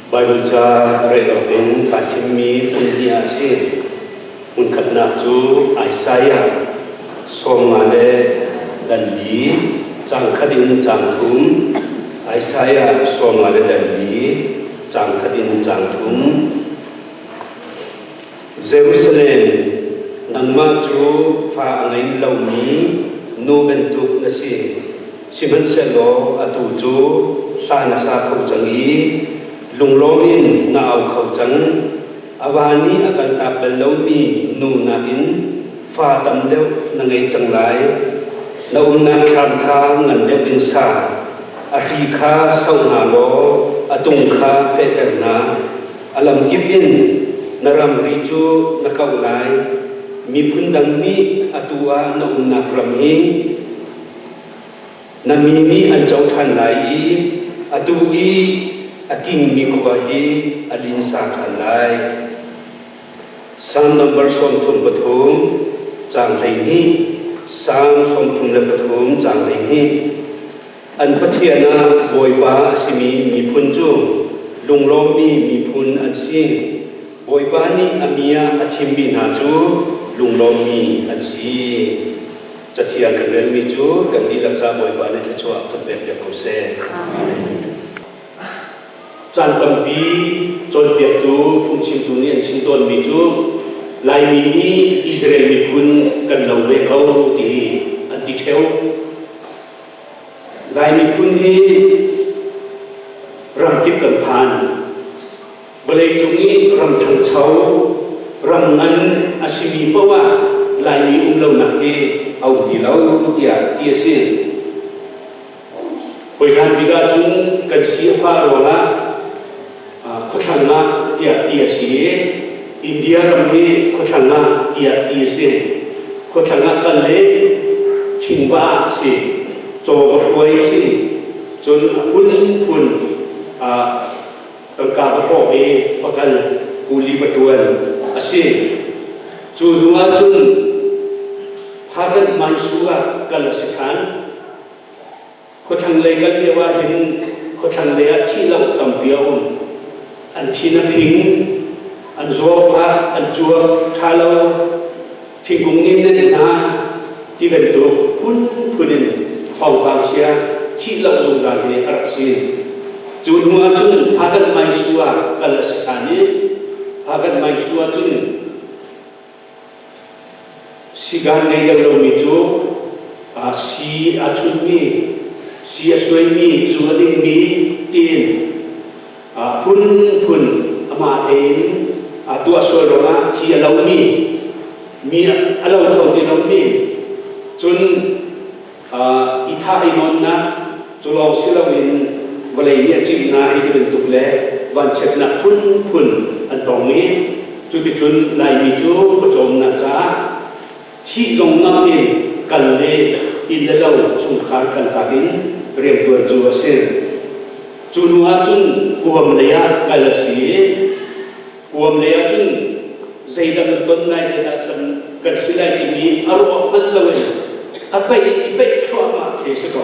Baibal ca rel awkin kaa thimmi hmun hnih ah a si. Hmunkhatnak cu Isaiah 54, caang khat in caang thum, Isaiah 54, caang khat in caang thum. Jerusalem, nangmah cu fa a ngei lomi nu bantuk na si. Sihmanhsehlaw atu cu hla na sa kho cang i lunglawm in na au kho cang. A va nih a kaltak bal lomi nu nakin fa tam deuh na ngei cang lai. Na umnak thlam kha ngan deuh in sa. A hri kha so hna law a tung kha fehter hna. A lamkip in na ramri cu na kauh lai. Miphun dang nih atu ah na umnak ram hi na mi nih an co ṭhan lai i atu i a kingmi khua hi a linsa ṭhan lai. Salm number 33, caang 12, Salm 33, caang 12. An Pathian ah Bawipa a simi miphun cu lunglawmmi miphun an si. Bawipa nih a mi ah a thimmi hna cu lunglawmmi an si. Cathiang kan relmi cu kan dihlak ca Bawipa nih thluachuah kan pek piak ko seh. Amen. Caan tampi cawnpiaktu phungchimtu nih an chim tawnmi cu Laimi hi Israel miphun kan lo ve ko ti an ti ṭheo. Lai miphun hi ramkip kan phan. Vawleicung i ram ṭhangcho, ram ngan a simi paoh ah Laimi um lonak hi a um ti lo tiah ti a si. Hawi hlan bik ahcun kan si a fah ruangah khuathlang ah tiah ti a si i India ram hi khuathlang ah tiah ti a si. Khuathlang ah kal le thingva ah a si, caw va hruai a si, cun a phunphun tangka va hrawk i va kal kuli va ṭuan a si. Cu hnu ahcun Phakan Mansu ah kal a si ṭhan. Khuathlanglei kal lio ahhin khuathlanglei ah thih lo tampi a um. An thin a phing, an zawfa, an cuak ṭha lo, thingkung nih nenh hna ti bantuk phunphun in thawngpang chia thih lo zungzal hi a rak si. Cu hnu ahcun Phakan Maisu ah kal a si ṭhan i Phakan Maisu ahcun Sikaan ngei deuh lomi cu sii a chunmi, sii a suaimi, zu a dingmi tiin phunphun amah tein tuah sual ruangah thi a lomi, mi a lo kho ti lomi, cun i thah i nawnnak cu lawng si loin vawlei nih a cimhnak hei ti bantuk le vanchiatnak phunphun an tong i cuticun Laimi cu pawcawmnak caah thih zong ngamh in kal le inn le lo chungkhar kaltak in rianṭuan cu a si. Cu hnu ah cun kuam lei ah kal a si i kuam lei ah cun zeidah kan ton lai zeidah kan kan si lai timi a ruah hngal loin a peih i peih thluahmah khi si ko.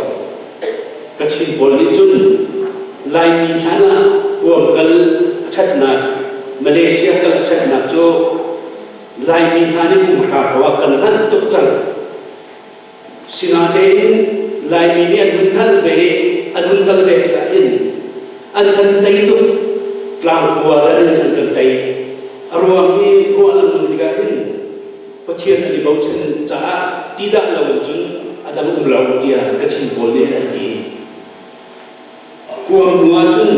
Kachin pawl nih cun Laimi hlan ah kuam kal a ṭhatnak Malaysia kal a ṭhatnak cu Laimi hlan i kum hra hro ah kan hngalh tuk cang. Sinain Laimi nih an hun hngalh ve i an hun kal ve tikah hin an kan tei tuk. Tlangkua dan in an kan tei. A ruang hi ruah lengmang tikah hin Pathian an i bochan caah ti dah lo in cun a dang um lo tiah Kachin pawl nih an ti. Kuam hnu ahcun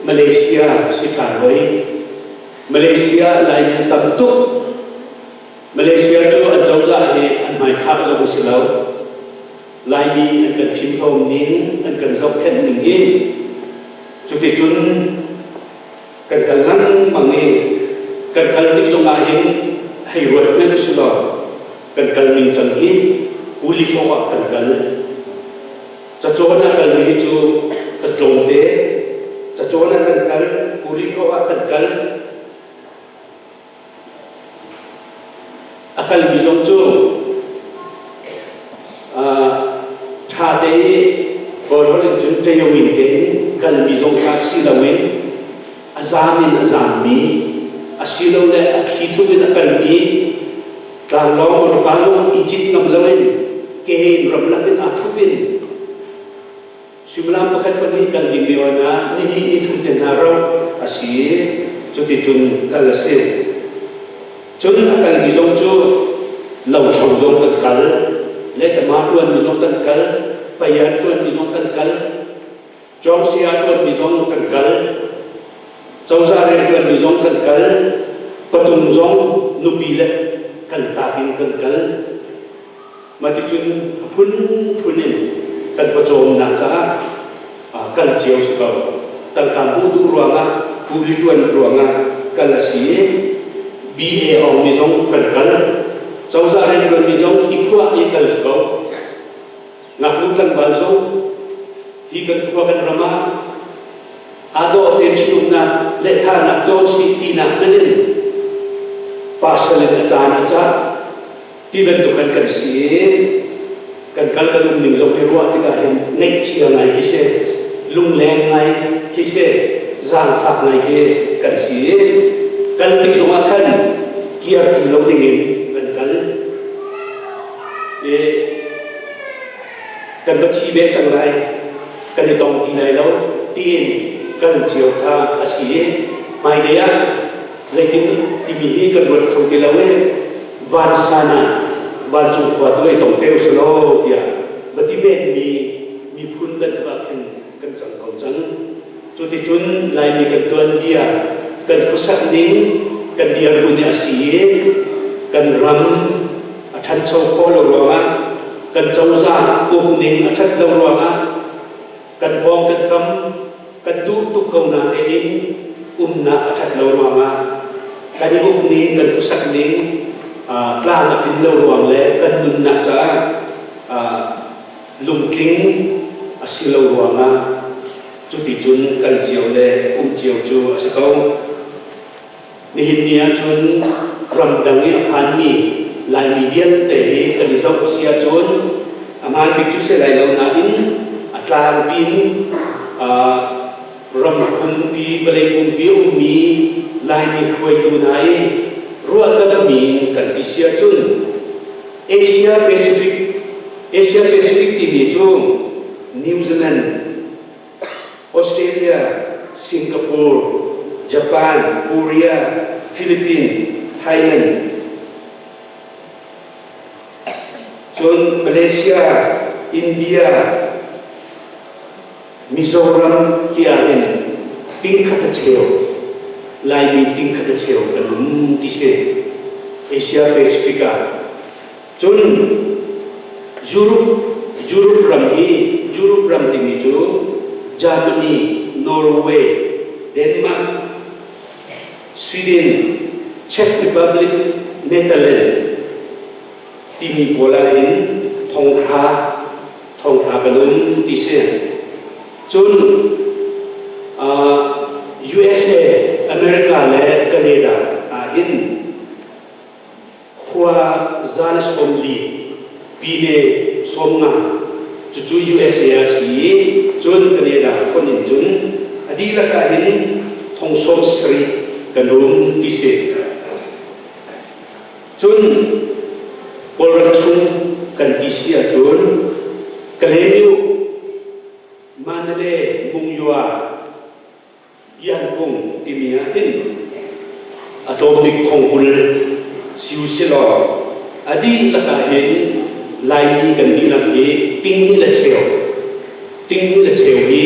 Malaysia si ṭhan hoi. Malaysia Laimi tam tuk. Malaysia cu an cozah hi an hmaikhah zong a si lo. Laimi an kan fimhlawm ning, an kan zohkhenh ning hi cuticun kan kal lengmang i kan kal tik zongah hin hei ruat hmanh si law kan kal ning cang hi kuli hlawh ah kan kal. Cacawn ah kalmi hi cu kan tlawmte. Cacawn ah kan kal, kuli hlawh ah kan kal. A kalmi zong cu ṭha te i Kawlholh in cun ṭeioin tein kalmi zong kha si loin a zam in a zammi asilole a thli in a kalmi tlanglawng motorka zong i cit ngam loin ke in ramlak in aa thup in suimilam pakhat pahnih kal ding mi on ah nihnih ni thum te hna ro a si. Cuticun kal a si. Cun a kalmi zong cu lothlo zong kan kal, lehtama ṭuanmi zong kan kal, payan ṭuanmi zong kan kal, cawngsia ṭuanmi zong kan kal, cozah rianṭuanmi zong kan kal, patung zong nupi le kaltak in kan kal. Mahticun a phunphun in kan pawcawmnak caah kal cio si ko. Tangka hmuh duh ruangah, kuli ṭuan ruangah kal a si i BA awngmi zong kan kal. Cozah rianṭuanmi zong i phuah i kal si ko. Ngaknu tlangval zong hi kan khua kan ram ah aa dawh te ṭhitumnak lehthanak dawh si tinak hmanh in pasal in a caan a cah ti bantuk kan kan si i kan kal kan um ning zong hi ruah tikah hin ngaihchia ngai khi si, lungleng ngai khi si, zaangfak ngai khi kan si i kal tik zongah khan kir ti lo dingin kan kal i kan va thi ve cang lai, kan i tong ti lai lo tiin kal cio kha a si i hmailei ah zeitin timi hi kan ruat kho ti lo i vansan ah vancung khua tu ei tong te usulaw tiah va ti menmi miphun bantuk ah khin kan cang ko cang. Cuticun Laimi kan tuanbia, kan khuasak ning, kan dirhmun a si i kan ram a ṭhancho khawh lo ruangah, kan cozah ukning a ṭhat lo ruangah, kan pawng kan kam kan duh tuk ko natein umnak a ṭhat lo ruangah, kan i ukning, kan khuasak ning tlang a tlin lo ruang le kan nunnak caah lungtling a si lo ruangah cuticun kal cio le um cio cu a si ko. Nihin ni ahcun ramdang i a phanmi Laimi vialte hi kan i zoh si ahcun a hmaan bik cu si lai lo nain a tlangpi in ram pumpi, vawlei pumpi a ummi Laimi hruaitu hna i ruahdammi in kan ti si ahcun Asia Pacific Asia Pacific timi cu New Zealand, Australia, Singapore, Japan, Korea, Philippines, Thailand, cun Malaysia, India, Mizoram tiah hin tingkhat a cheu, Laimi tingkhat a cheu kan um ti si. Asia Pacific ah. Cun Europe, Europe ram hi Europe ram timi cu Germany, Norway, Denmark, Sweden, Czech Republic, Netherlands timi pawl ah hin thonghra thonghra kan um ti si. Cun USA, America le Canada ah hin khua 140 pine 50 cucu USA a si i cun Canada fonh in cun a dihlak ah hin thong 70 kan um ti si. Cun Kawlram chung kan ti si ahcun Kalaymyo, Mandalay, Mungywah, Yanpung timi ah hin a tlawm bik thong 20 si usilaw a dihlak ah hin Laimi kan dihlak hi ting le cheu, ting le cheu hi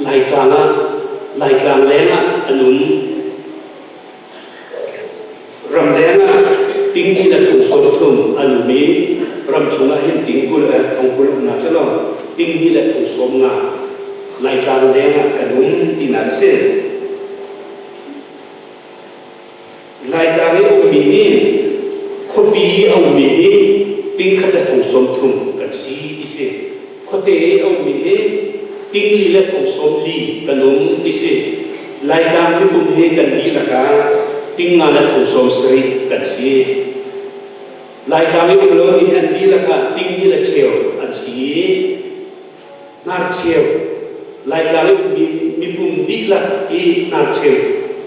Laitlang ah, Laitlang leng ah an um. Ramleng ah ting le thong 30 an um i ramchung ah hin ting 20 le thong 20 umnak cu lo ting le thong 50 Laitlang leng ah kan um tinak a si. Laitlang i ummi hi khuapi i a ummi hi ting khat le thong 30 kan si ti si. Khuate i a ummi hi ting li le thong 40 kan um ti si. Laitlang miphun hi kan dihlak ah ting nga le thong 70 kan si. Laitlang i um lomi hi an dihlak ah ting li le cheu an si i hnarcheu Laitlang i ummi mipum dihlak i hnarcheu.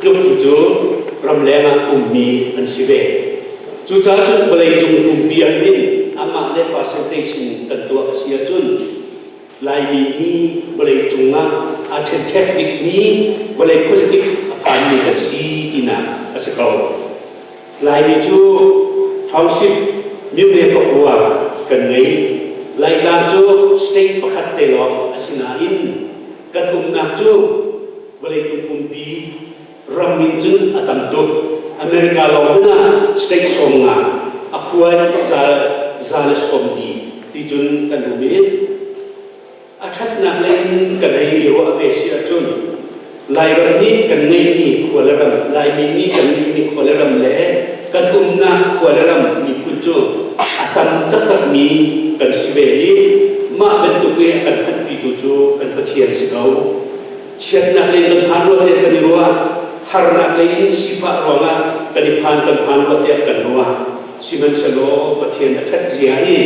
tluk hi cu ramleng ah ummi an si ve. Cucaah cun vawleicung pumpi ah hin amah le percentage in kan tuah a si ahcun Laimi hi vawleicung ah aa ṭhenṭhek bikmi vawlei khuazakip a phanmi kan si tinak a si ko. Laimi cu township myone pakua kan ngei. Laitlang cu state pakhat te lawng a si nain kan umnak cu vawleicung pumpi ram in cun a tam tuk. America lawng hmanh ah state 50 a khua in za le sawm li ti cun kan um i a ṭhatnak lei in kan hei i ruah ve si ahcun Lairam nih kan ngeihmi khua le ram, Laimi nih kan ngeihmi khua le ram le kan umnak khua le ram miphun cu a tam taktakmi kan si ve i mah bantuk i a kan phanhpitu cu kan Pathian si ko. Chiatnak lei kan phan rua tiah kan i ruah, harnak lei in sifah ruangah kan i phan kan phan rua tiah kan ruah. Sihmanhsehlaw Pathian a ṭhat zia hi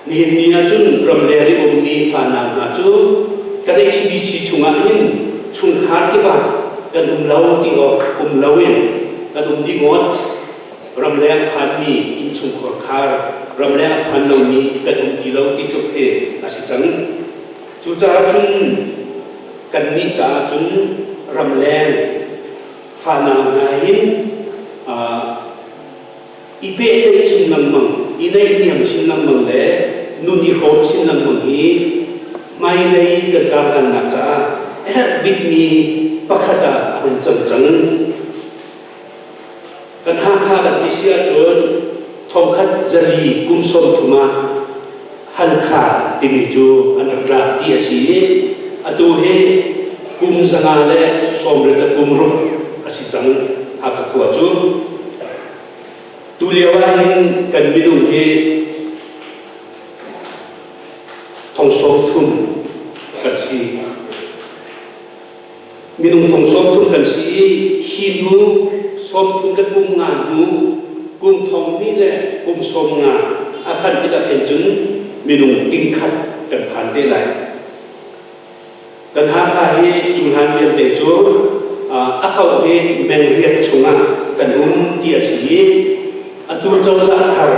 Nihin ni ahcun ramleng i ummi fanau hna cu kan HBC chungah hin chungkhar kip ah kan um lo ti awk um loin kan um dih ngawt. Ramleng phanmi innchungkhar khar, ramleng a phan lomi kan um ti lo ti tluk hi a si cang. Cucaah cun kannih caah cun ramleng fanau hna hin i pehtlaih chin lengmang, i naihniam chin lengmang le nun i hrawm chin lengmang hi hmailei kan karhlannak caah a herh bikmi pakhat ah a hun cang cang. Kan Hakha kan ti si ahcun thongkhat 430 ah Halkha timi cu an rak tlak ti a si i atu hi kum 196 a si cang Hakha khua cu. Tulio ahhin kan minung hi 30,000 kan si. Minung 30,000 kan si i hi hnu 35 hnu kum 2050 a phanh tikah khin cun minung tingkhat kan phan te lai. Kan Hakha hi cu hlan vialte cu a kauh hi meng riat chungah kan um ti a si i atu cozah thar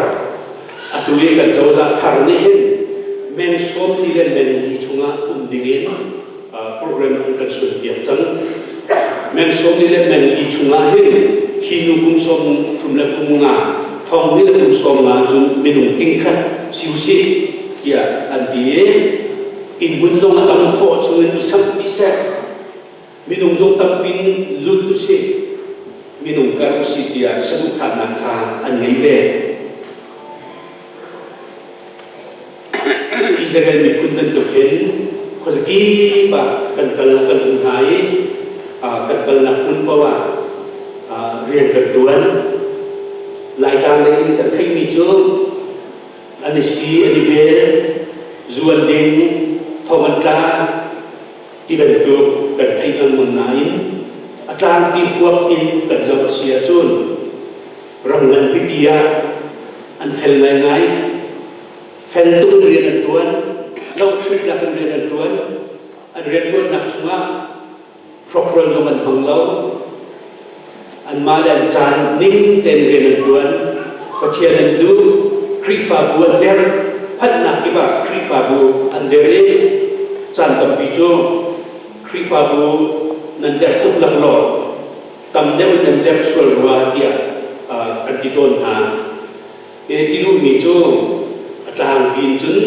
atu i kan cozah thar nih hin meng 40 le meng li chungah um dingin program an kan suanpiak cang. Meng 40 le meng li chungah hin hi nu kum 35 2050 cun minung tingkhat si usih tiah an ti i Innhmun zong a tam khawh chungin i samh dih seh. Minung zong tampin lut usih, minung kar usih tiah saduhthahnak kha an ngei ve. Israel miphun bantukin khuazakip ah kan kal kan um hna i kan kalnak hmun paoh ah rian kan ṭuan. Laitlang lei in kan theihmi cu an i si, an i vel, zu an ding, thong an tla ti bantuk kan theih lengmang nain a tlangpi huap in kan zoh a si ahcun ram ngan pipi ah an fel ngaingai. Fel tuk in rian an ṭuan, zohchunh tlak in rian an ṭuan. An rianṭuannak chungah Hrawkhrol zong an hmang lo. Anmah le an caan ning tein rian an ṭuan. Pathian an duh. Khrihfabu an der. Phanhnak kip ah Khrihfabu an der i caan tampi cu Khrihfabu nan der tuk laklawh tam deuh in nan der sual rua tiah kan ti tawn hna. Ti duhmi cu a tlangpi in cun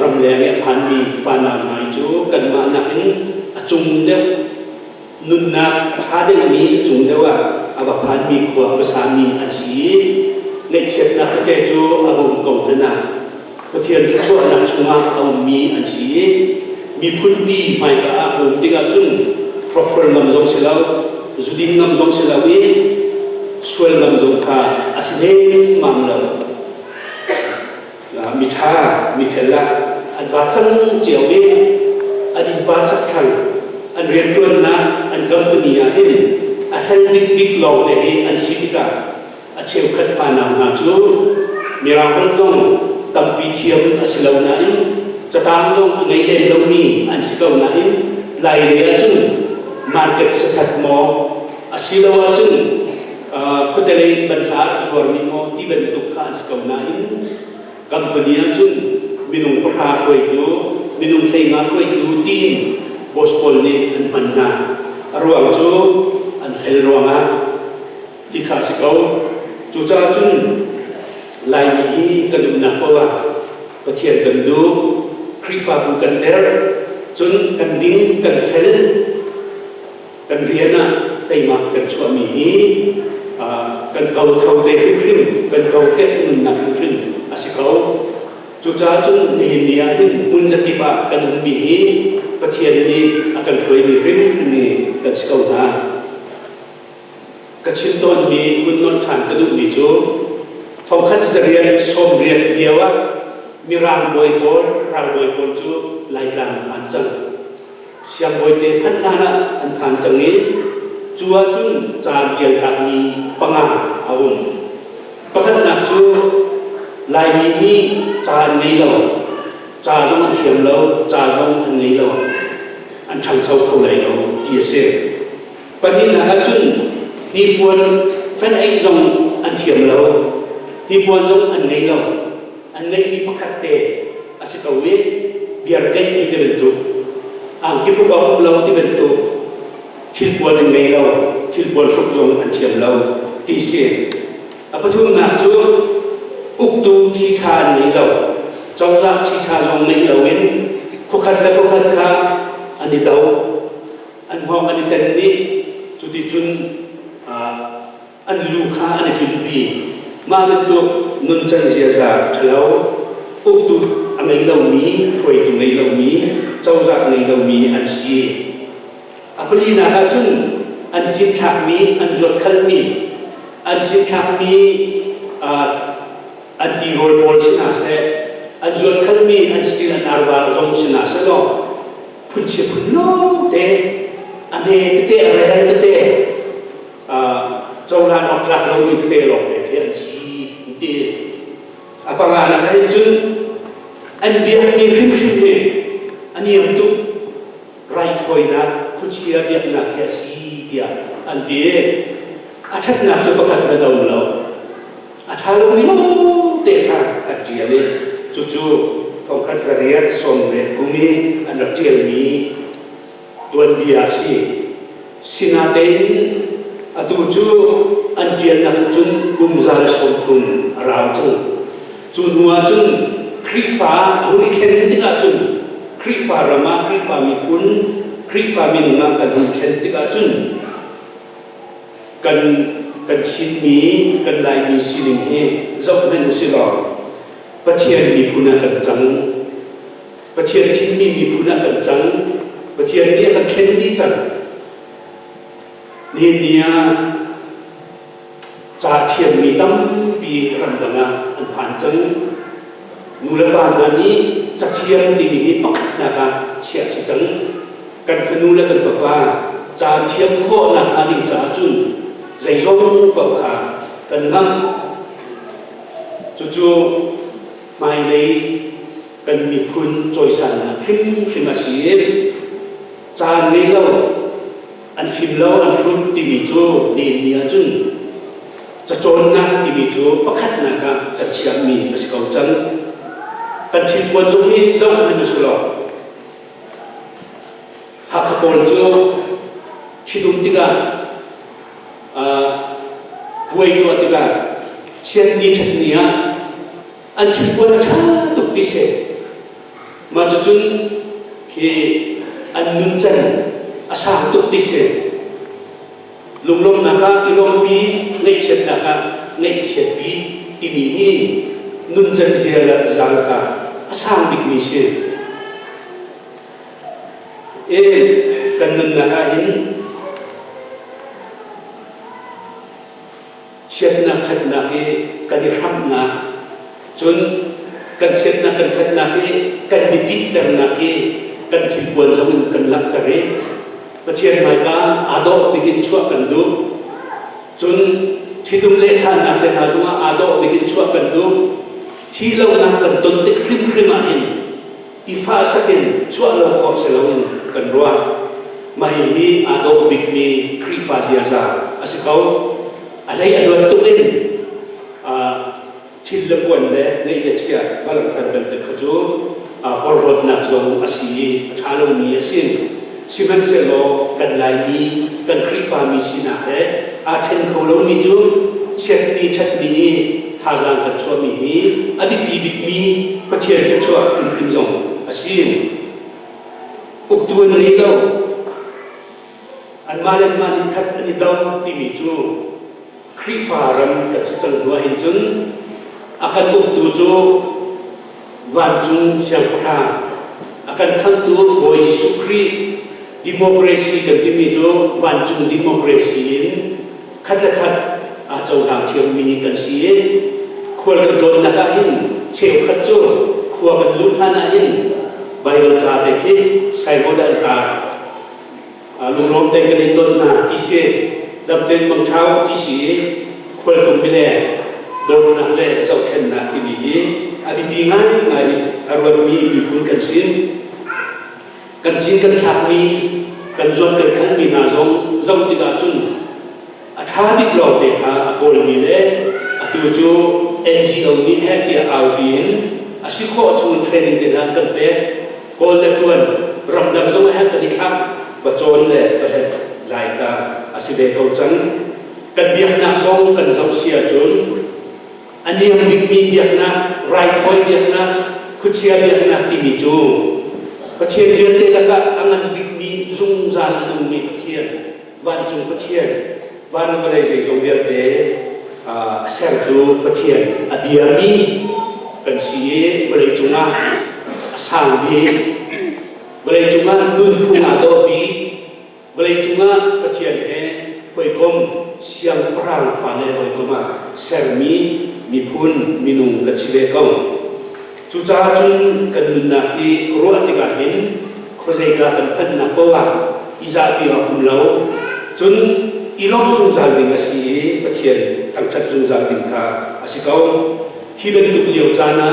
ramleng i a phanmi fanau hna cu kanmah nakin a cung deuh nunnak a ṭha deuhmi a cung deuh ah a va phanmi khua a va sami an si i ngaihchiatnak tete cu a va um ko hmanh ah Pathian thluachuahnak chungah a ummi an si i miphunpi hmaika ah a um tikah cun hrawkhrol ngam zong si lo, zudin ngam zong si lo i sual ngam zong kha a si nemmam lo. Miṭha, mifel ah an va cang cio i an innpa chakthlang an rianṭuannak an company ah hin a fel bikbik lawng te hi an si tikah A cheukhat fanau hna cu Mirang holh zong tampi thiam a si lo nain catang zong a ngei lem lomi an si ko nain Lai lei ahcun Market sakhat maw asiloah cun khuatelei banhla a zuarmi maw ti bantuk kha an si ko nain company ahcun minung pahra hruaitu, minung 15 hruaitu tiin boss pawl nih an hman hna. A ruang cu an fel ruangah ti kha a si ko. Cucaah cun Laimi hi kan umnak paoh ah Pathian kan duh, Khrihfabu kan derh, cun kan ding, kan fel, kan rian ah teimak kan chuahmi hi kan ko kho ve hrimhrim, kan kokek nunnak hrimhrim a si ko. Cucaah cun nihin ni ah hin hmun zakip ah kan ummi hi Pathian nih a kan hruaimi hrimhrim hi kan si ko hna. Ka chim tawnmi hun nawn ṭhan ka duhmi cu thongkhat zariat 80 lio ah Mirang bawi pawl, ralbawi pawl cu Laitlang an phan cang. Siangbawi te phanh hlan ah an phan cang i cu ahcun caan ṭial takmi panga a um. Pakhatnak cu Laimi hi ca an ngei lo, ca zong an thiam lo, ca zong an ngei lo, an ṭhangcho kho lai lo ti a si. Pahnihnak ahcun hnipuan fenh-eih zong an thiam lo, hnipuan zong an ngei lo. An ngeihmi pakhat te a si ko i biarkeih ei ti bantuk, angki hruk awk um lo ti bantuk, thilpuan an ngei lo, thilpuan hruk zong an thiam lo ti si. A pathumnak cu uktu ṭhiṭha an ngei lo, cozah ṭhiṭha zong ngeih loin khuakhat le khuakhat kha an i do. An hngawng an i ten dih. Cuticun an lu kha an i tlunpi. Mah bantuk nuncan ziaza ṭhalo, uktu a ngei lomi, hruaitu ngei lomi, cozah ngei lomi an si. A palinak ahcun an cinthlakmi, an zuatkhalmi, an cinthlakmi an tirawl pawl si hna seh, an zuatkhalmi an saṭil an arva zong si hna seh law phunchia phun lawngte a hme tete a rel tete cohlan awk tlak lomi tete lawngte khi an si ti. A panganak ah hin cun an biakmi hrimhrim hi a niam tuk, raithawinak khuachia biaknak hi a si tiah an ti. A ṭhatnak cu pakhat hmanh a um lo, a ṭha lomi lawngte kha an ṭial i cucu 1890 kum i an rak ṭialmi tuanbia a si. Sinatein atu cu an ṭialnak cun kum 130 a rau cang. Cu hnu ah cun Khrihfa a hun i thlen tikah cun Khrihfa ram ah Khrihfa miphun, Khrihfa minung ah kan hun thlen tikah cun kan kan Chinmi, kan Laimi sining hi zoh hmanh usih law Pathian miphun ah kan cang. Pathian thimmi miphun ah kan cang. Pathian nih a kan thlen dih cang. Nihin ni ah ca thiammi tampi ramdang ah an phan cang. Nu le pa hna nih cathiam timi hi pakhatnak ah chiah a si cang. Kan fanu le kan fapa ca thiam khawh nakhnga ding caah cun zeizong paoh kha kan ngamh. Cucu hmailei kan miphun cawisannak hrimhrim a si i caan ngei lo, an fim lo, an hrut timi cu nihin ni ahcun cacawnnak timi cu pakhatnak ah kan chiahmi a si ko cang. Kan thilpuan zong hi zoh hmanh u sih law Hakha pawl cu ṭhitum tikah puai tuah tikah chiatni ṭhatni ah an thilpuan a ṭha tuk ti si. Mah cucun khi an nuncan a sang tuk ti si. Lunglawmhnak ah i lawmpi, ngaihchiatnak ah ngaihchiatpi timi hi nuncan zia zalka a sang bikmi si. E kan nunnak ah hin chiatnak ṭhatnak i kan i hramhnak, cun kan chiatnak kan ṭhatnak i kan biapitternak i kan thilpuan zong in kan langhter i Pathian hmaika aa dawh bik in chuah kan duh. Cun ṭhitum lehthannak te hna zongah aa dawh bik in chuah kan duh. Thih lonak kan ton tik hrimhrim ah hin i fahsak in chuah lo khawh si loin kan ruah. Mah hihi aa dawh bikmi Khrihfa ziaza a si ko. A hlei a luat tuk in thil le puan le ngeih le chiah va langhter bantuk kha cu porhlawtnak zong a si i a ṭha lomi a si. Sihmanhsehlaw kan Laimi, kan Khrihfami sinak he aa ṭhen kho lomi cu chiatni ṭhatni i thazaang kan chuahmi hi a biapi bikmi Pathian thluachuah hrimhrim zong a si. Uktu an ngei lo. Anmah le anmah nih that an i do timi cu Khrihfa ram kan si cang hnu ahhin cun a kan uktu cu vancung siangpahrang, a kan khamhtu Bawi Jesuh Khrih democracy kan timi cu vancung democracy in khat le khat aa cohlang thiammi kan si i khual kan tlawnnak ahhin cheukhat cu khua kan luh hlan ahhin Baibal ca te khi signboard ah an tar. Lunglawm te kan in don hna ti si, damten mangṭha ti si i khualtlung mileng dawtnak le zohkhenhnak timi hi a biapi ngaingai a ruatmi miphun kan si. Kan cin kan thlakmi, kan zuat kan khalmi hna zong zoh tikah cun a ṭha bik lawngte kha a kawlmi le atu cu NGO nih heh tiah aupi in a si khawh chung training te hna an kan pek. Kawl le ṭuan ramdang zong ah kan i thlak va cawn le va hlet lai kha a si ve ko cang. Kan biaknak zong kan zoh si ahcun a niam bikmi biaknak, raithawi biaknak, khuachia biaknak timi cu Pathian vialte lakah a ngan bikmi zungzal a nungmi Pathian, vancung Pathian, van vawlei zeizong vialte a sertu Pathian a biami kan si i vawlei cungah a sangmi, vawlei cungah nunphung aa dawhmi, vawlei cungah Pathian he hawikom siangpahrang fale hawikom ah sermi miphun minung kan si ve ko. Cucaah cun kan nunnak hi ruah tikah hin khuazeika kan phanhnak paoh ah i zahpi awk um lo. Cun i lawmh zungzal ding a si i Pathian thangṭhat zungzal ding kha a si ko. Hi bantuk lio caan ah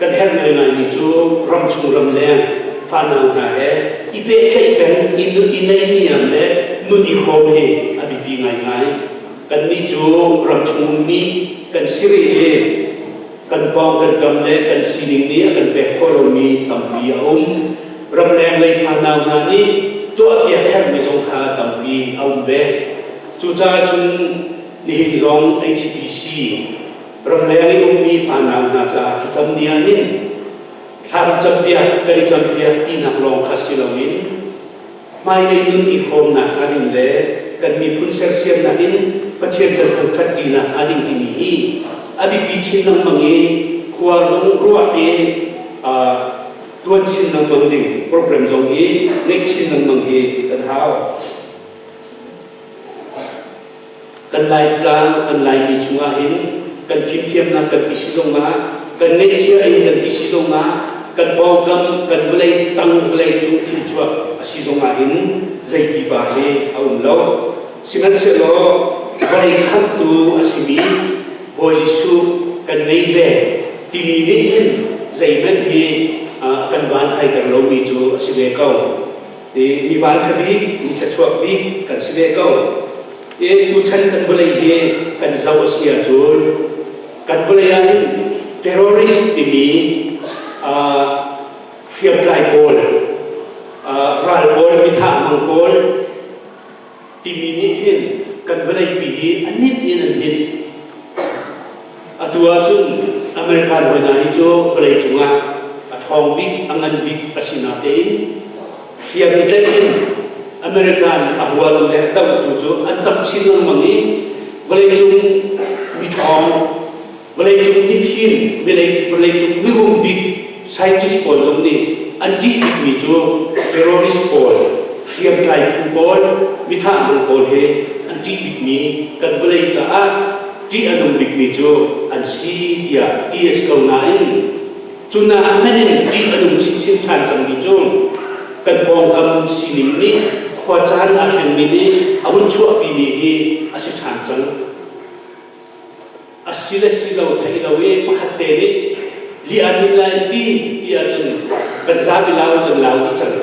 kan herh ngaingaimi cu ramchung ramleng fanau hna he i pehtlaih peng i nun i neihniam le nun i hrawm hi a biapi ngaingai. Kannih cu ramchung ummi kan si rih i kan pawng kan kam le kan sining nih a kan pek khawh lomi tampi a um. Ramleng lei fanau hna nih tuahpiak herhmi zong kha tampi a um ve. Cucaah cun nihin zong HBC ramleng i ummi fanau hna caah thlacam ni ah hin thla kan campiak kan i campiak tinak lawng kha si loin hmailei nun i hrawmnak hnga ding le kan miphun sersiamnak in Pathian kan thangṭhat ṭinak hnga ding timi hi a biapi chin lengmang i khua zong ruah i ṭuan chin lengmang ding program zong hi ngeih chin lengmang hi kan hau. Kan Laitlang, kan Laimi chungah hin kan fimthiamnak kan ti si zongah, kan ngeihchiah in kan ti si zongah, kan pawngkam, kan vawlei tang vawlei cung thilchuak a si zongah hin zei pipa hi a um lo. Sihmanhsehlaw vawlei khamhtu a simi Bawi Jesuh kan ngei ve timi nih hin zeihmanh hi a kan van haiter lomi cu a si ve ko. Mi vanṭha bik, mi thluachuak bik kan si ve ko. I tuchan kan vawlei hi kan zoh a si ahcun kan vawlei ah hin terrorist timi hriamtlai pawl, ral pawl, mithah hmang pawl timi nih hin kan vawleipi hi a nit in an nit. Atu ahcun American hawi hna hi cu vawlei cungah a ṭhawng bik, a ngan bik a si natein hriam i tlaih in American a huatu le a dohtu cu an tam chin lengmang i vawleicung miṭhawng, vawleicung mifim, vawleicung mirum bik scientist pawl zong nih an ṭih bikmi cu terrorist pawl, hriamtlai phu pawl, mithah hmang pawl hi an ṭih bikmi kan vawlei caah ṭih a nung bikmi cu an si tiah ti a si ko nain cu nak hmanh in ṭih a nung chinchin ṭhan cangmi cu kan pawngkam sining nih khuacaan aa thlengmi nih a hun chuahpimi hi a si ṭhan cang. A si le si lo theih lo i pakhat te nih li an in lai ti ti ahcun kan zapi lau in kan lau dih cang.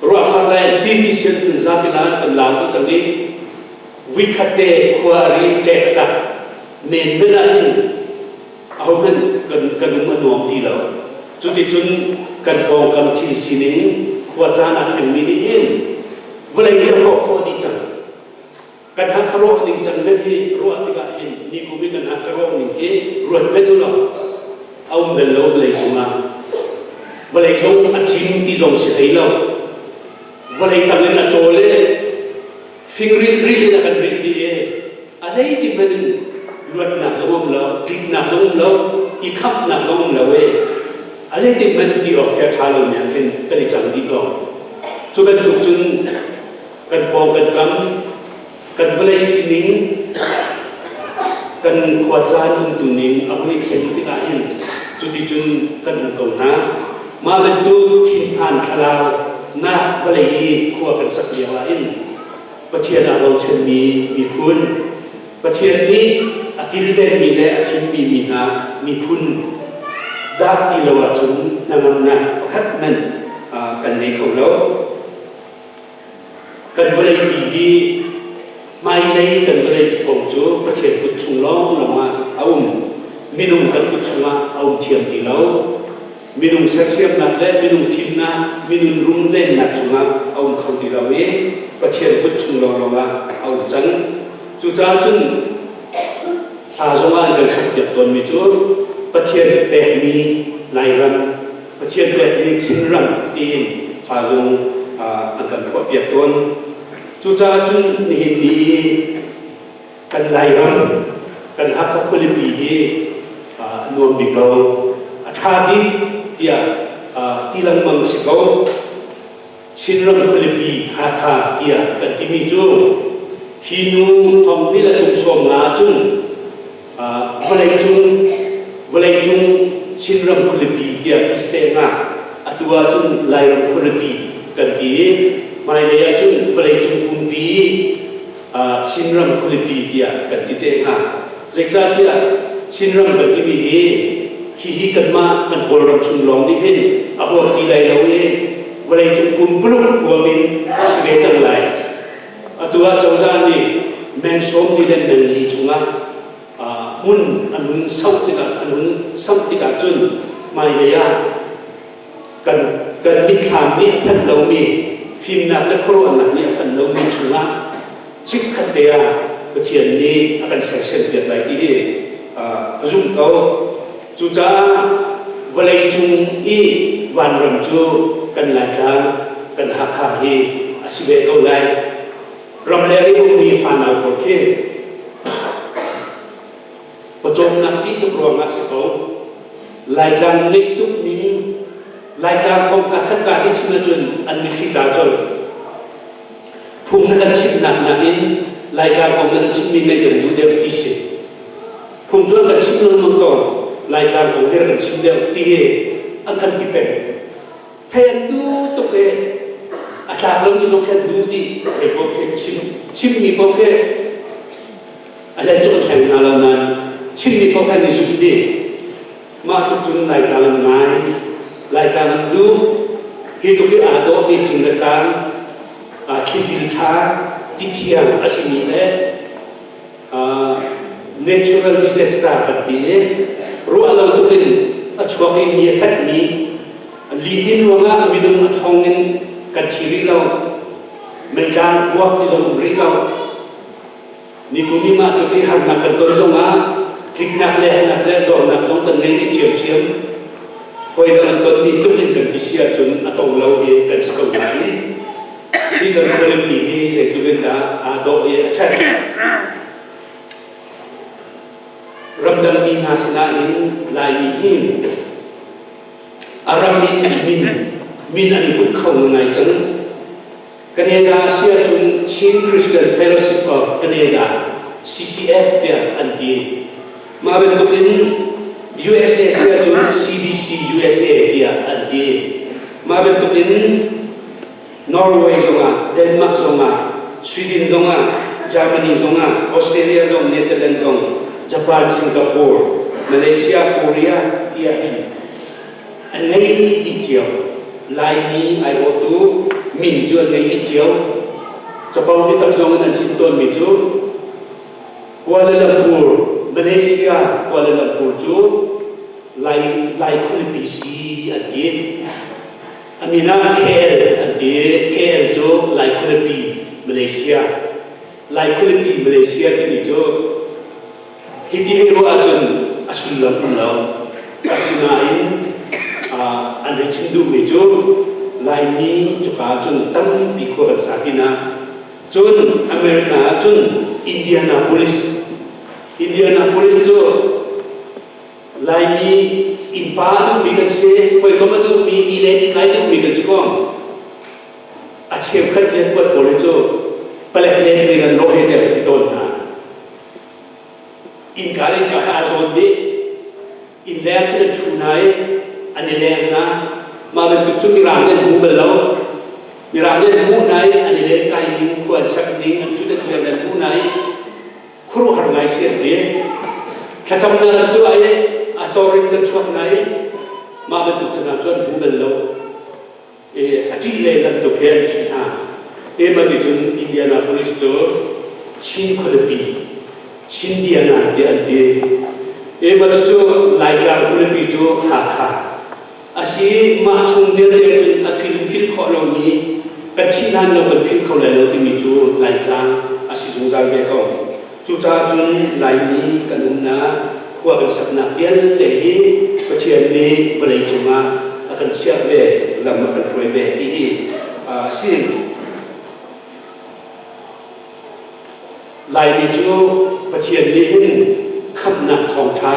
Ruahfak chuak lai an timi sian kun zapi lan kan lau tu cang i vuikhat te khua ri ṭek a tlak men men ah hin ahohmanh kan kan um a nuam ti lo. Cuticun kan pawngkam thil sining khua caan aa thlengmi nih hin vawlei hi a hrawh khawh dih cang. Kan Hakha ruah ning cang men hi ruah tikah hin nikum i kan Hakha ruah ning hi ruat men u law a um bel lo vawlei cungah. Vawlei zong a cim ti zong si hlei lo. Vawlei tang in a cawl i fingrilh rilh in a kan rilh dih i a hlei ti hmanh in luatnak zong um lo, tliknak zong um lo, i khamhnak zong um lo i a zeitik hmanh ti awk khi a ṭha lomi ah khin kan i cang dih ko. Cu bantuk cun kan pawng kan kam, kan vawlei sining, kan khua caan umtuning a hun i thlen tikah hin cuticun kan um ko hna. Mah bantuk thinphan thlalau nak vawlei i khua kan sak lio ah hin Pathian aa bochanmi miphun, Pathian nih a kilvenmi le a thimmi mi hna miphun dah ti lo ahcun hnangamnak pakhat hmanh kan ngei kho lo. Kan vawleipi hi hmailei kan vawlei kong cu Pathian kut chung lawnglawng ah a um. Minung kan kut chungah a um thiam ti lo. Minung sersiamnak le minung fimnak, minung rungvennak chungah a um kho ti lo i Pathian kut chung lawnglawng ah a um cang. Cucaah cun hla zongah an kan sakpiak tawnmi cu Pathian pekmi Lairam, Pathian pekmi Chinram tiin hla zong an kan phuahpiak tawn. Cucaah cun nihin ni i kan Lairam, kan Hakha khualipi hi a nuam bik ko, a ṭha bik tiah ti lengmang a si ko. Chinram khualipi Hakha tiah kan timi cu hi nu thong hnih le kum 50 cun vawleicung vawleicung Chinram khualipi tiah ti seh hnga. Atu ahcun Lairam khualipi kan ti i hmailei ahcun vawleicung pumpi Chinram khualipi tiah kan ti te hnga. Zeicahtiah Chinram kan timi hi hihi kanmah kan Kawlram chung lawng nih hin a huam ti lai lo i vawleicung pumpuluk huam in a si ve cang lai. Atu ah cozah nih meng 40 le meng li chungah hmun an hun sauh tikah an hun samh tikah cun hmailei ah kan kan mitthlam nih a phanh lomi fimnak le khuaruahnak nih a phanh lomi chungah chikkhat te ah Pathian nih a kan sersiam piak lai ti hi a zumh ko. Cucaah vawleicung i vanram cu kan Laitlang, kan Hakha hi a si ve ko lai. Ramleng i ummi fanau pawl khi Pawcawmnak ṭih tuk ruangah si ko. Laitlang ngeih tuk ning Laitlang kong ka khat ka nih chim ahcun an mitthli tla colh. Phung na kan chimhnak nakin Laitlang kong na kan chimmi ngaih kan duh deuh ti si. Phung cu an kan chimh lengmang ko. Laitlang kong hi rak kan chim deuh ti hi an kan ti peng. Thei an duh tuk i a tlak lomi zong khi an duh dih. Thei paoh khi chim chimmi paoh khi a hlei cu an thleng hna lo nain chimmi paoh kha an i zumh dih. Mah tluk cun Laitlang an ngai, Laitlang an duh. Hi tluk i aa dawhmi fing le tlang, thlizil ṭha, ti thiang a simi le natural disaster kan ti i ruah lo tuk in a chuak i mi a thatmi lihnin ruangah minung a thong in kan thi rih lo. Meitlang puak ti zong um rih lo. Nikum i mah tluk i harnak kan ton zongah tliknak le harnak le dornak zong kan ngei rih ṭhiamṭhiam. Hawi dang an tonmi tluk in kan ti si ahcun a tong lo i kan si ko nain hi kan khualipi hi zeitluk in dah aa dawh i a ṭhat. Ramdang mi hna sinah hin Laimi hi a ram in min min an i put kho ngai cang. Canada si ahcun Chin Christian Fellowship of Canada CCF tiah an ti. Mah bantukin USA si ahcun CBC USA tiah an ti. Mah bantukin Norway zongah, Denmark zongah, Sweden zongah, Germany zongah, Australia zong, Netherlands zong, Japan, Singapore, Malaysia, Korea tiah hin an ngei dih cio. Laimi aiawhtu. Min cu an ngei dih cio. Capo biatak zong in an chim tawnmi cu Kuala Lumpur, Malaysia Kuala Lumpur cu Lai, Lai khualipi si an ti. A min ah KL an ti. KL cu Lai khualipi Malaysia. Lai khualipi Malaysia timi cu hiti hei ruah ahcun a sullam um lo. Asinain an hei chim duhmi cu Laimi cuka ahcun tampi khua kan sa pinah cun America ahcun Indianapolis Indianapolis cu Laimi innpa a duhmi kan si, hawikom a duhmi, mi le i tlai duhmi kan si ko. A cheukhat le kuat pawl hi cu palek le in an lawh he tiah ka ti tawn hna. Innka le innka he aa zawn dih. Inn leng khin an ṭhu hna i an i leng hna. Mah bantuk cu Mirang nih an hmu bal lo. Mirang nih an hmuh hna i an i lenkai ning, khua an sak ning, an ṭhut an dir an hmuh hna i khuaruahhar ngai si an ti. Thlacamnak an tuah i a tor in kan chuak hna i mah bantuk hna cu an hmu bal lo. A ṭih le bantuk he an ṭih hna. Ema ti cun Indianapolis cu Chin khualipi, Chindiana tiah an ti. Ema cu Laitlang khualipi cu Hakha. A si mah chung vialte cun a phil phil khawh lomi kan thih hlan lo kan phil kho lai lo timi cu Laitlang a si zungzal ve ko. Cucaah cun Laimi kan umnak, khua kan saknak vialte hi Pathian nih vawlei cungah a kan chiah ve, lam a kan hruai ve ti hi a si. Laimi cu Pathian nih hin khamhnak thawngṭha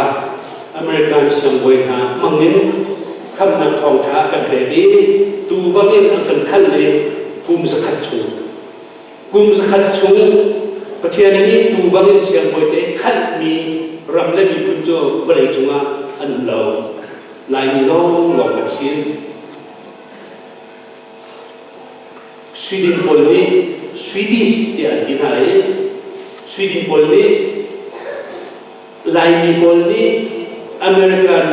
American siangbawi hna hmangin khamhnak thawngṭha a kan pek i tuu bangin a kan khalh i kum zakhat chung Kum zakhat chung Pathian nih tuu bangin siangbawi te khalhmi ram le miphun cu vawlei cungah an um lo. Laimi lawnglawng kan si. Sweden pawl nih Swedish tiah an ti hna i Sweden pawl nih Laimi pawl nih American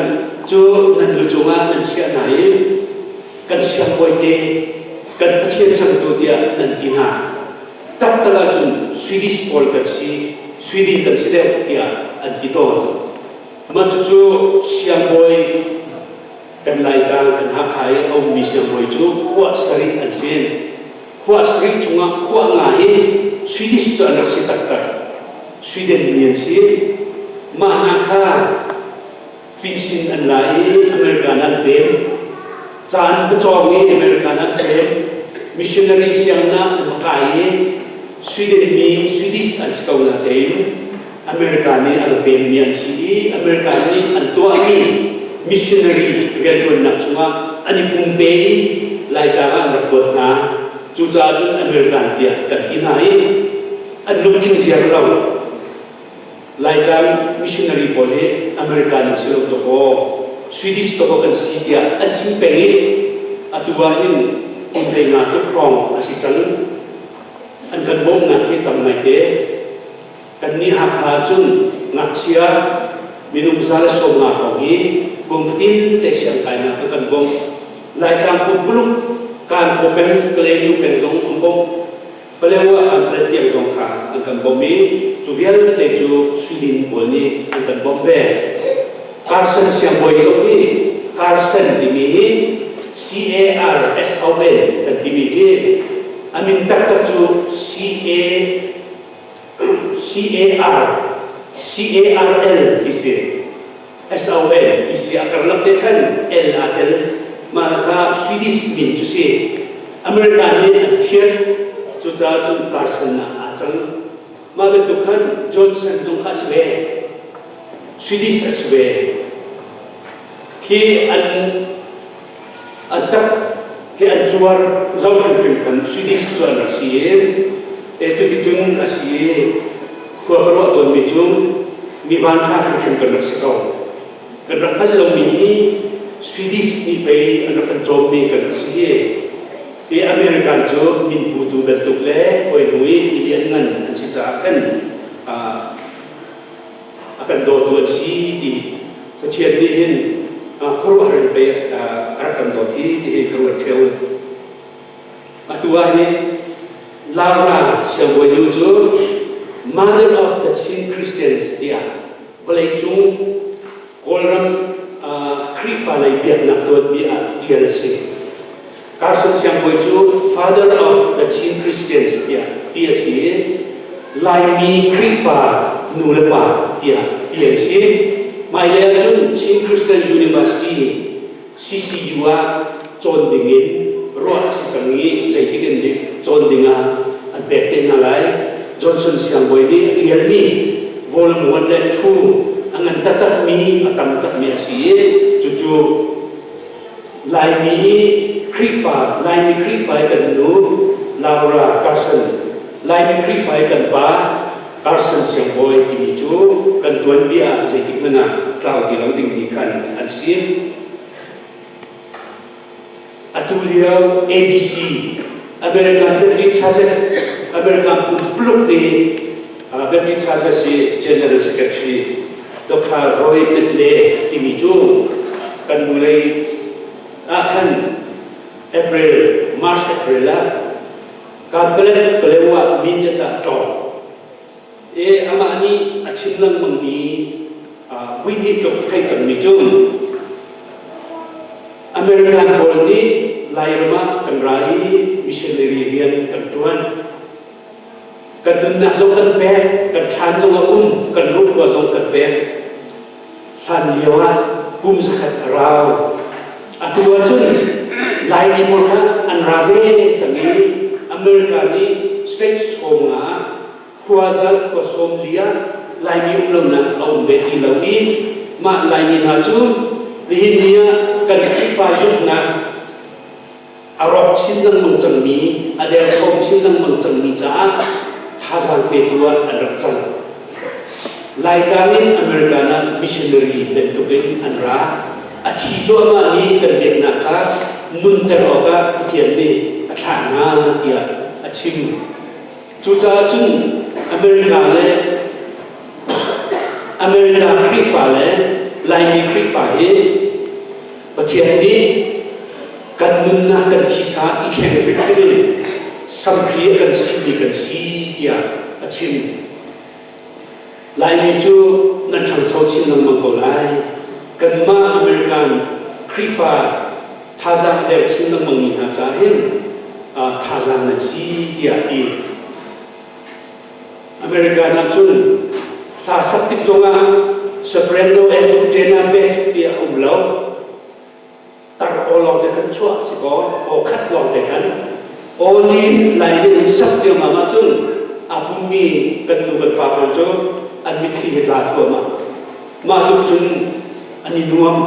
cu nan lu cungah nan chiah hna i kan siangbawite kan Pathian changtu tiah nan ti hna. Taktak ahcun Swedish pawl kan si, Sweden kan si deuh tiah an ti tawn. Mah cucu siangbawi kan Laitlang kan Hakha i a ummi siangbawi cu khua sarih an si. Khua sarih chungah khua nga hi Swedish cu an rak si taktak. Sweden mi an si. Mah hna kha pinsin an la i American an pem. Ca an va cawng i American an pem. Missionary siangnak an va kai i Sweden mi Swedish an si ko na tein America nih a va pemmi an si i America nih an tuahmi missionary rianṭuannak chungah an i pumpe i Laitlang ah an rak kuat hna. Cucaah cun American tiah kan ti hna i an lungthin ziar lo. Laitlang missionary pawl hi American an si lo dawkaw Swedish dawkaw kan si tiah an chim peng i atu ah hin kum 15 tluk hrawng a si cang. An kan bawmhnak hi tam ngaite. Kannih Hakha cun ngakchia minung 150 hrawng hi kum fatin te siangkainak a kan bawmh. Laitlang pumpuluk Kankaw peng, Kalaymyo peng zong an bawmh. Palewa kan pal tiang zong kha an kan bawmh i cu vialte cu Sweden pawl nih an kan bawmh ve. Carson siangbawi zong nih Carson timi hi C-A-R-S-O-N kan timi hi a min taktak cu C-A C-A-R C-A-R-L ti si S-O-N ti si a karlak te khan L aa tel mah kha Swedish min cu si America nih an thiat cucaah cun Carson ah aa cang mah bantuk khan Johnson zong kha a si ve Swedish a si ve khi an An tak he an cuar zohkhenh hrimhrim Swedish cu an rak si i e cuticun a si i khua ka ruah tawnmi cu mi vanṭha hrimhrim kan rak si ko. Kan rak hngalh lomi hi Swedish nih pei an rak kan cawmmi kan rak si i i American cu min putu bantuk le hawi hnu i mi lianngan an si caah khan a kan dawtu an si ti Pathian nih hin khuaruahhar in pei a rak kan dawt hi ti hi ka ruat ṭheo. Atu ah hin Laura siangbawinu cu Mother of the Chin Christians tiah vawleicung Kawlram Khrihfa lei biaknak tuanbia ah ṭial a si. Carson Siangbawi cu Father of the Chin Christians tiah ti a si i Laimi Khrihfa nu le pa tiah ti an si. Hmailei ahcun Chin Christian University CCU ah cawn dingin ruah a si cang i zeitik in dik cawn dingah an pek te hna lai. Johnson Siangbawi nih a ṭialmi volume 1 le 2 a ngan taktakmi a tam takmi a si i cucu Laimi i Khrihfa, Laimi Khrihfa i kan nu Laura Carson, Laimi Khrihfa i kan pa Carson Siangbawi timi cu kan tuanbia ah zeitik hmanh ah tlau ti lo dingmi khan an si. Atu lio ABC, American Baptist Churches, American pumpuluk i Baptist Churches i General Secretary Dr. Roy Medley timi cu kan hnulei ah khan April, March April ah Kanpalet Palewa Mindat ah a tlawng. I amah nih a chim lengmangmi vui hnih tluk theih cangmi cu American pawl nih Lairam ah kan ra i missionary rian kan ṭuan. Kan nunnak zong kan pek, kan thlan zong a um, kan ruhkhua zong kan pek. Hlan lio ah kum zakhat a rau. Atu ahcun Laimi pawl kha an ra ve cang i America nih state sawm nga khua zal khua sawm li ah Laimi um lonak a um ve ti lo i mah Laimi hna cu nihin ni ah kan Khrihfa zumhnak a rawk chin lengmang cangmi, a derthawm chin lengmang cangmi caah thazaang petu ah an rak cang. Laitlang in American ah missionary bantukin an ra. A thi cuahmah mi kan biaknak kha nunter awkah Pathian nih a thlah hna tiah a chim. Cucaah cun America le America Khrihfa le Laimi Khrihfa hi Pathian nih kan nunnak kan thisa i thleng hrimhrim in samhri a kan sihmi kan si tiah a chim. Laimi cu nan ṭhangcho chin lengmang ko lai. Kanmah American Khrihfa thazaang a der chin lengmangmi hna caah hin thazaang nan si tiah a ti. American ahcun hla sak tik zongah soprano and tenor bass tiah a um lo. Tar aw lawng te khan chuah si kaw aw khat lawng te khan aw li lai in sak ciammam ahcun a pummi kan nu kan pa pawl cu an mitthli he tla thluahmah. Mah tluk cun an i nuam.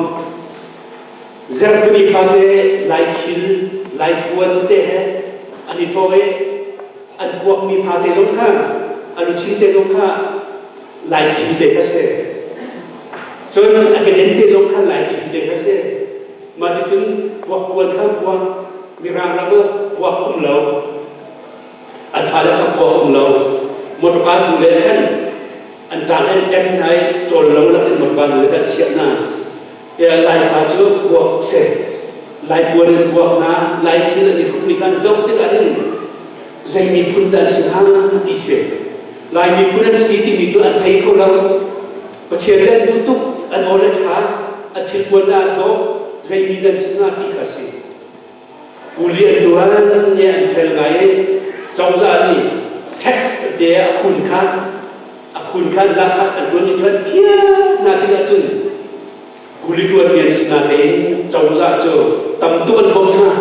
Zerpini fate lai thil, lai puan te he an i thawh i an kuakmi fate zong kha a luchin te zong kha lai thil te kha si. Cun a keden te zong kha lai thil te kha si. Mah ticun kuak puan kha kuak, mirang ram ah kuak um lo. An fale kha kuak um lo. Motorka tu le khan an tang an ṭem hna i cawl lo lakin motorka tu le kan chiah hna. Laifa cu kuak si. Lai puan in kuak hna, Lai thil an i hrukmi kha an zoh tikah hin zei miphun dah an si hnga ti si. Lai miphun an si timi cu an thei kho lo. Pathian le an duh tuk, an aw le ṭha, an thilpuan le an dawh, zei mi dah an si hnga ti kha si. Kuli an ṭuan i an fel ngai i cozah nih tax te a khun kha a khun kha lakah an ṭuan i ṭuan phiat hna tikah cun kuli ṭuanmi an si natein cozah cu tam tuk an bawmh hna.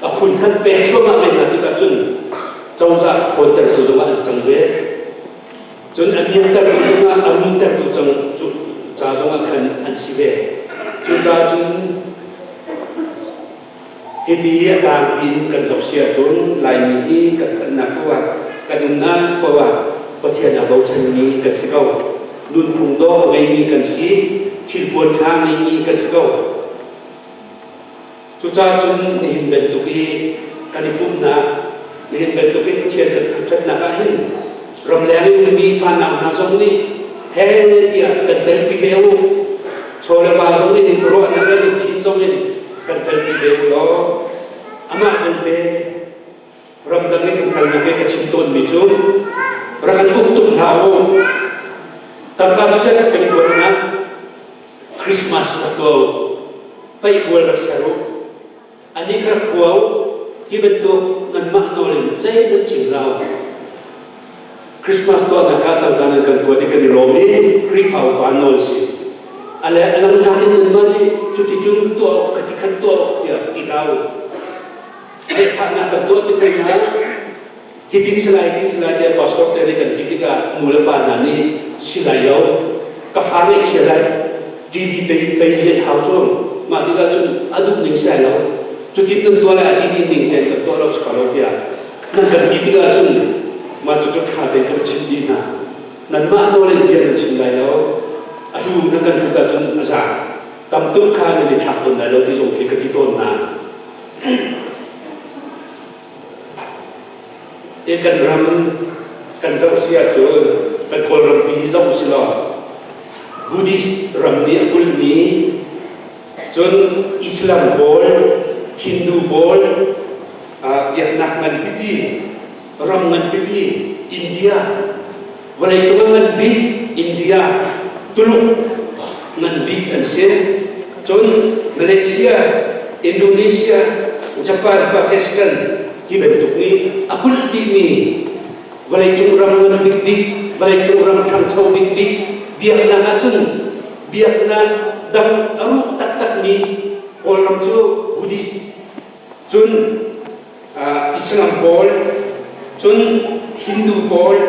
A khun khan pek thluahmah ve hna tikah cun cozah ṭhawnter tu zongah an cang ve. Cun a niamtertu zongah a rumtertu cang ca zongah khan an si ve. Cucaah cun hiti a tlangpi in kan zoh si ahcun Laimi hi kan phanhnak paoh ah kan umnak paoh ah Pathian aa bochanmi kan si ko. Nunphung dawh a ngeimi kan si, thilpuan ṭha ngeimi kan si ko. Cucaah cun nihin bantuk i kan i pumhnak, nihin bantuk i Pathian kan thangṭhatnak ah hin ramleng i ummi fanau hna zong nih he tiah kan telpi ve u. Chaw le va zong in ruahnak le lungthin zong in kan telpi ve u law amah belte. Cucun kan i kuatnak Christmas rak tuah u. Paihbual rak ser u. Ani kha rak kua u. Hi bantuk nanmah nawl in zeihmanh chim hlah u. Christmas tuahnak ah tangka nan kan kuat i kan i lawm i Khrihfa upa nawl si. A le a langzang in nanmah nih cuticun tuah awk khati khan tuah awk tiah ti hlah u. Lehthahnak kan tuah tik hna hitin si lai, hitin si lai tiah pastor te nih kan ti tikah nu le pa hna nih si lai lo, ka fa ngaihchia lai, TV pei pei hian hau cu mah tikah cun a duh ning si lai lo. Cutin nan tuah lai a ti ning tein kan tuah lo si ko lo tiah nan kan ti tikah cun mah cucu ṭha tein kan chim dih hna. Nanmah nawl in bia nan chim lai lo. A hlu nan kan tluk ahcun a za. Tam tuk kha nan i thlak tawn lai lo ti zong khi ka ti tawn hna. Hi kan ram kan zoh si ahcun kan Kawlrampi hi zoh usih law Buddhist ram nih a kulhmi cun Islam pawl, Hindu pawl, biaknak ngan pipi, ram ngan pipi India, vawleicung ah ngan bik India, Tuluk ngan bik an si. Cun Malaysia, Indonesia, Japan, Pakistan ti bantuk nih a kulh dihmi vawleicung ram ngan bikbik, vawleicung ram ṭhangcho bikbik biaknak ahcun biaknak dang a ruh taktakmi Kawlram cu Buddhist cun Islam pawl, cun Hindu pawl,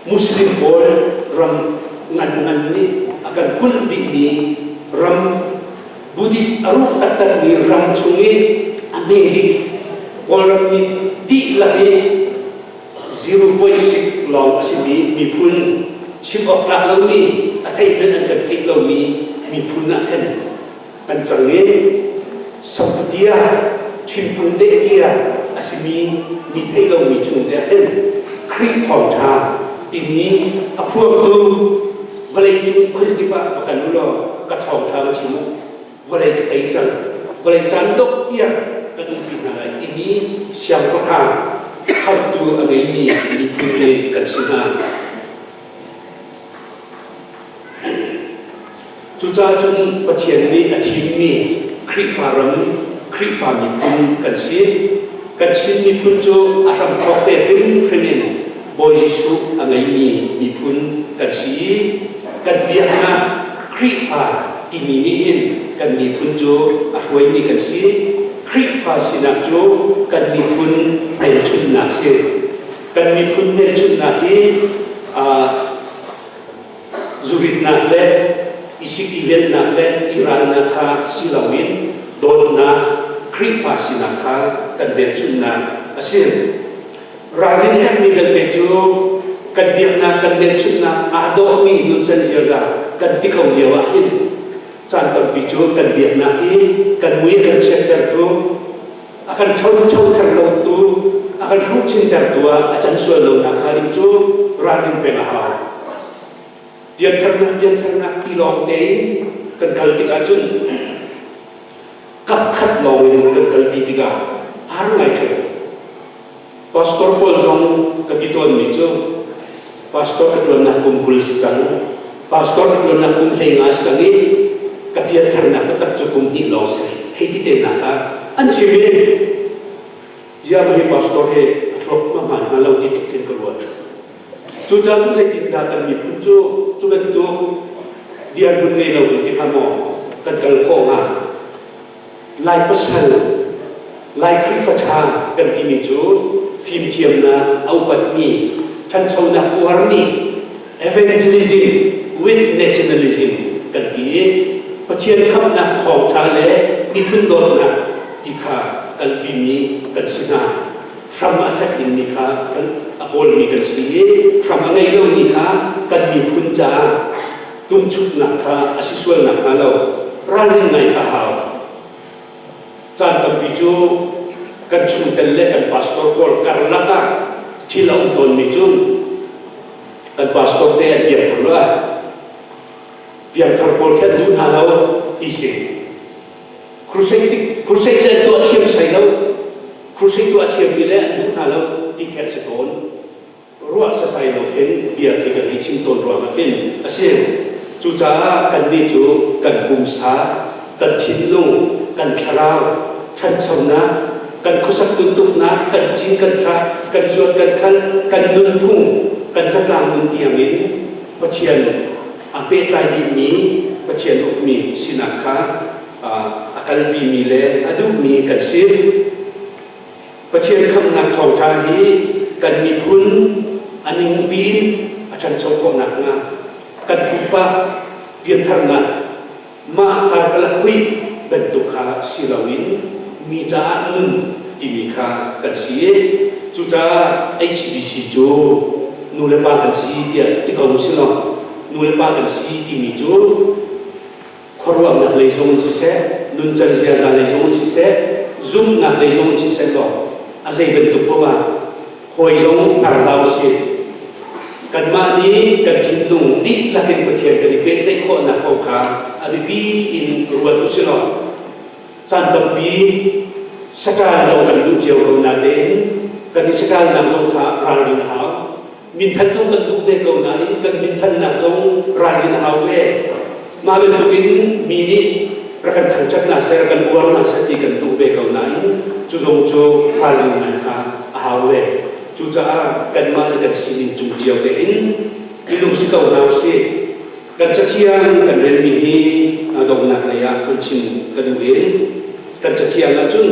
Muslim pawl ram ngan ngan nih a kan kulh dihmi ram Buddhist a ruh taktakmi ram chung i a hme bik Kawlram mi dihlak i 0.6 lawng a simi miphun chim awk tlak lomi a theih hmanh an kan theih lomi miphun ah khan kan cang i Soptia Chinfung dehtia a simi mi theih lomi chung te ah hin Khrih thawngṭha timi a phuangtu vawleicung khuazakip ah va kal u law ka thawngṭha va chim u vawlei ka tei cang vawlei caan dongh tiang kan umpi hna lai timi siangpahrang khamhtu a ngeimi miphun hi kan si hna. Cucaah cun Pathian nih a thimmi Khrihfa ram, Khrihfa miphun kan si. Kan Chin miphun cu a hramthawk te hrimhrim in Bawi Jesuh a ngeimi miphun kan si i kan biaknak Khrihfa timi nih hin kan miphun cu a hruaimi kan si. Khrihfa sinak cu kan miphun hmelchunhnak si. Kan miphun hmelchunhnak hi zuritnak le i sik i velhnak le i ralnak kha si loin dawtnak Khrihfa sinak kha kan hmelchunhnak a si. Ralrin herhmi vialte cu kan biaknak kan hmelchunhnak aa dawhmi nuncan ziaza kan ti ko lio ah hin caan tampi cu kan biaknak hi kan mui a kan chiattertu a kan ṭhonchoter lotu a kan hruhchintertu ah a can sual lonak hnga ding cu ralrin pek a hau. Piantharnak piantharnak ti lawng tein kan kal tikah cun kapkhat lawng in kan kalpi tikah har ngai ṭheo. Pastor pawl zong ka ti tawnmi cu pastor ka ṭuannak kum 20 si cang. Pastor ka ṭuannak kum 15 si cang i ka piantharnak taktak cu kum hnih lawng si hei ti te nak ah an chim i ziah hi pastor hi a thluak ma hmaan hnga lo ti tuk in ka ruat. Cucaah cun zeitindah kan miphun cu cu bantuk dirhmun ngei lo in ti hnga maw kan kal khawh hnga? Lai pasal, Lai Khrihfa ṭha kan timi cu fimthiamnak a upatmi, ṭhanchonak uarmi, evangelism with nationalism kan ti i Pathian khamhnak thawngṭha le miphun dawtnak ti kha a kalpimi kan si hna. Hram a fek dingmi kha a kawlmi kan si i hram a ngei lomi kha kan miphun caah tumchuknak kha a si sual nakhnga lo ralrin ngai kha hau. Caan tampi cu kan chungtel le kan pastor pawl karlak ah thil a um tawnmi cu kan pastor te an piangthar lo ah piangthar pawl khi an duh hna lo ti si. Crusade crusade le an tuah thiam sai lo crusade tuah thiammi le an duh hna lo ti khi an si tawn. Ruah sasai lo khin bia khi kan hei chim tawn ruangah khin a si. Cucaah kannih cu kan pumsa, kan thinlung, kan thlarau ṭhanchonak, kan khuasak tuntuknak, kan cin kan thlak, kan zuat kan khal, kan nunphung, kan zatlang nun tiangin Pathian a pehtlai dihmi, Pathian ukmi sinak kha a kalpimi le a duhmi kan si. Pathian khamhnak thawngṭha hi kan miphun a ningpi in a ṭhancho khawh nakhnga kan pupa piantharnak mah karkalak huih bantuk kha si loin mi caah nun timi kha kan si i cucaah HBC cu nu le pa kan si tiah ti ko usih law nu le pa kan si timi cu khuaruahnak lei zong in siseh, nuncan ziaza lei zong in siseh, zumhnak lei zong in siseh law a zei bantuk paoh ah hawi zong hngar hlah usih. Kanmah nih kan thinlung dihlak in Pathian kan i pehtlaih khawhnak kong kha a biapi in ruat usih law caan tampi sakal zong kan duh cio ko natein kan i sakalnak zong kha ralrin a hau. Minthan zong kan duh ve ko nain kan minthannak zong ralrin a hau ve. Mah bantukin mi nih rak kan thangṭhat hna seh, rak kan uar hna seh ti kan duh ve ko nain cu zong cu ralrin ngai kha a hau ve. Cucaah kanmah le kan sining cung cio tein minung si ko hna usih. Kan cathiang kan relmi hi donghnak lei ah hun chim ka duh i kan cathiang ahcun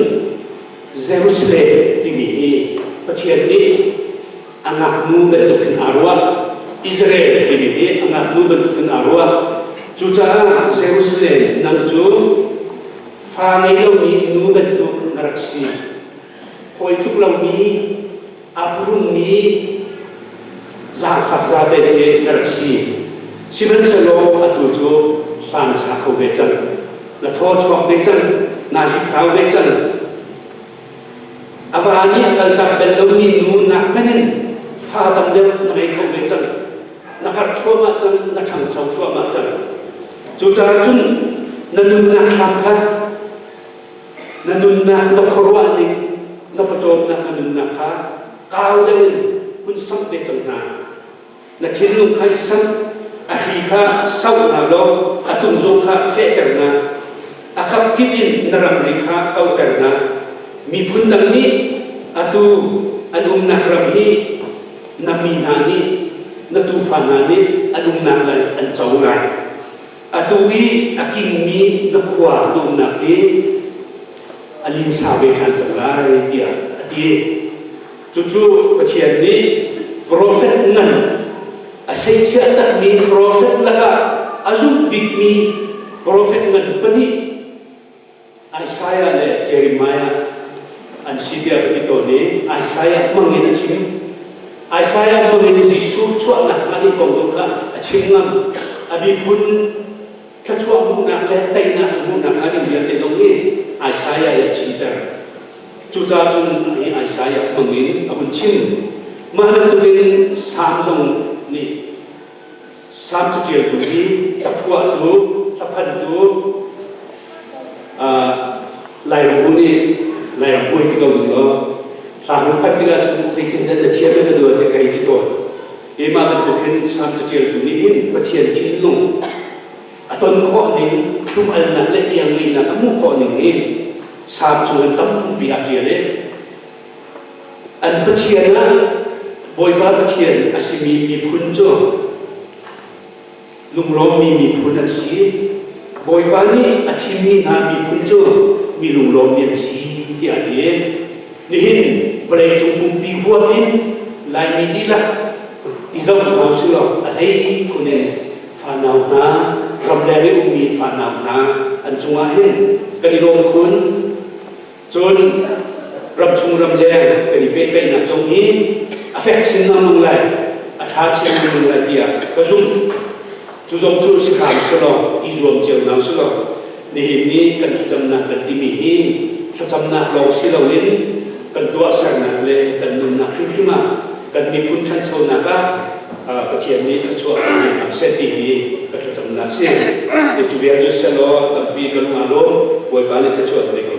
Jerusalem timi hi Pathian nih a ngaknu bantukin aa ruah. Israel timi hi a ngaknu bantukin aa ruah. Cucaah Jerusalem nang cu fa ngei lomi nu bantuk na rak si. Hawi tluk lomi, aa phuhrungmi, zaangfak zate khi na rak si. Sihmanhsehlaw atu cu hla na sa kho ve cang. Na thaw chuak ve cang. Naa hliphlau ve cang. A va nih a kaltak bal lomi nu nak hmanh in fa tam deuh na ngei kho ve cang. Na karh thluahmah cang, na ṭhangcho thluahmah cang. Cucaah cun na nunnak thlam kha na nunnak na khuaruah ning na pawcawmnak na nunnak kha kau deuh in hun samh ve cang hna. Na thinlung kha i samh, a hri kha sauh hna law a tung zong kha fehter hna. A kapkip in na ramri kha kauhter hna. Miphun dang nih atu an umnak ram hi na mi hna nih na tufa hna nih an umnak lai an co lai. Atu i a kingmi na khua na umnak hi a linsa ve ṭhan cang lai tiah a ti. Cucu Pathian nih profet ngan a seichiah takmi profet lakah a zumh bikmi profet ngan pahnih Isaiah le Jeremiah an si tiah ka ti tawn i Isaiah hmang in a chim. Isaiah hmang in Jesuh chuahnak hnga ding kong zong kha a chim ngam. A miphun thluachuah hmuhnak le teinak hmuhnak hnga ding vialte zong hi Isaiah i a chimter. Cucaah cun hi Isaiah hmang in a hun chim. Mah bantukin Salm zong nih Salm caṭialtu hi hlaphuahtu, hlaphantu Lairam nih Lairam puai ti ko ning law hla hung phan tikah cun zeitindah na thiam na duat he kai ti tawn. Keimah bantuk hin Salm caṭialtu nih hin Pathian thinlung a ton khawh ning, thlum-alnak le iang-ngeihnak a hmuh khawh ning hi Salm chung in tampi aa ṭial i an Pathian ah Bawipa Pathian a simi miphun cu lunglawmmi miphun an si. Bawipa nih a thimmi hna miphun cu mi lunglawmmi an si tiah a ti. Nihin vawleicung pumpi huap in Laimi dihlak i zoh hna usih law a hlei khun in fanau hna, ramleng i ummi fanau hna an cungah hin kan i lawm khun. Cun ramchung ramleng kan i pehtlaihnak zong hi a fek chin lengmang lai, a ṭha chin lengmang lai tiah ka zumh. Cu zong cu si hram selaw, i zuam cio hna selaw, nihin ni kan thlacamnak kan timi hi thlacamnak lawng si loin kan tuahsernak le kan nunnak hrimhrim ah kan miphun ṭhanchonak ah Pathian nih thluachuah kan ngei hna seh ti hi ka thlacamnak si. Cu vial cu selaw tampi ka lung aa lawm. Bawipa nih thluachuah pe ko.